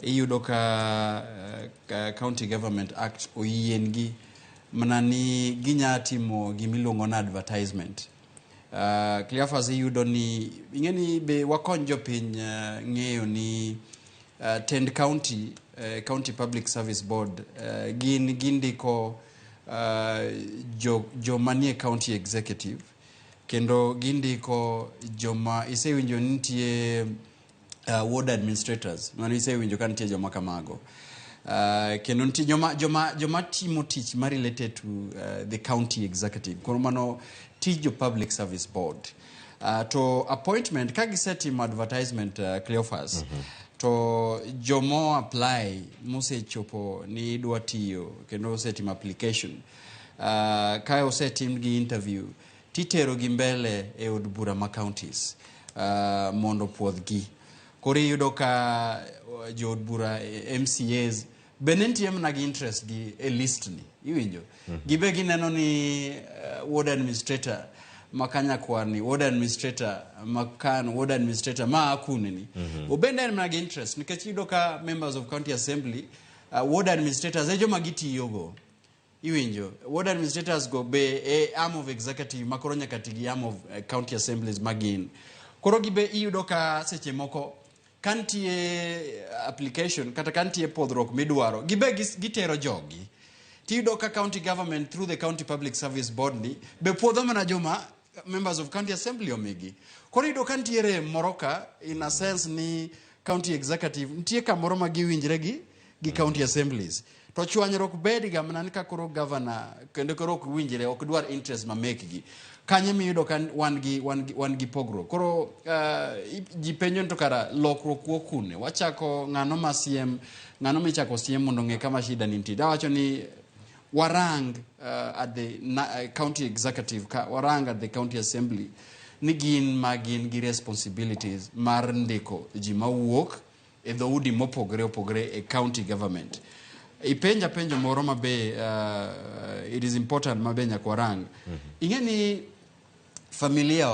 Iyudo ka County Government Act oyiengi mana ni ginya timo gimiluongo ni advertisement. Cleophas, iyudo ni ing'e ni be wakony jopiny ng'eyo ni tend county, County Public Service Board, gin gindiko joma nie county executive, kendo gindiko joma isewinjo ni nitie ward administrators. Mano isewinjo ka nitie joma kamago, kendo nitie joma timo tich ma related to the county executive. Koro mano tij jo Public Service Board. To appointment, ka gisetimo advertisement, Cleophas, to jomo apply mosechopo ni dwa tiyo kendo osetimo application, ka osetim gi interview, titero gi mbele e od bura ma counties mondo puodhgi. Koro iyudo ka jood bura, MCAs bende nitie mana gi interest gi e list ni, iwinjo? Gibe gineno ni ward administrator ma Kanyakwar ni, ward administrator ma kan, ward administrator ma akune ni, obende en mana gi interest, nikech iyudo ka members of county assembly, ward administrators e joma gitiyogo, iwinjo? Ward administrators go be e arm of executive ma koro nyaka ti gi arm of county assemblies magin. Koro gibe iyudo ka seche moko ka nitie application kata ka nitie puodhruok midwaro, gibe gitero jogi, tiyudo ka county government through the County Public Service Board ni be puodho mana joma members of county assembly omigi. Koro iyudo ka nitiere moro ka in a sense ni county executive nitie kamoro ma giwinjre gi county assemblies, to chwanyruok bed ga mana ni ka koro governor kendo koro ok winjre, ok dwar interest ma mekgi kanyo miyudo ka wan gi pogruok. Koro ji penjo ni to kara lokruok wuok kune? Wachako ng'ano ma siem, ng'ano michako siem mondo ong'e kama shida nitie? Dawacho ni warang at the county executive, ka warang at the county assembly ni gin ma gin gi responsibilities mar ndiko ji mawuok e dhoudi mopogore opogore e county government. Ipenja penjo moro mabe it is important mabe nyaka warang. Ing'e ni familia wa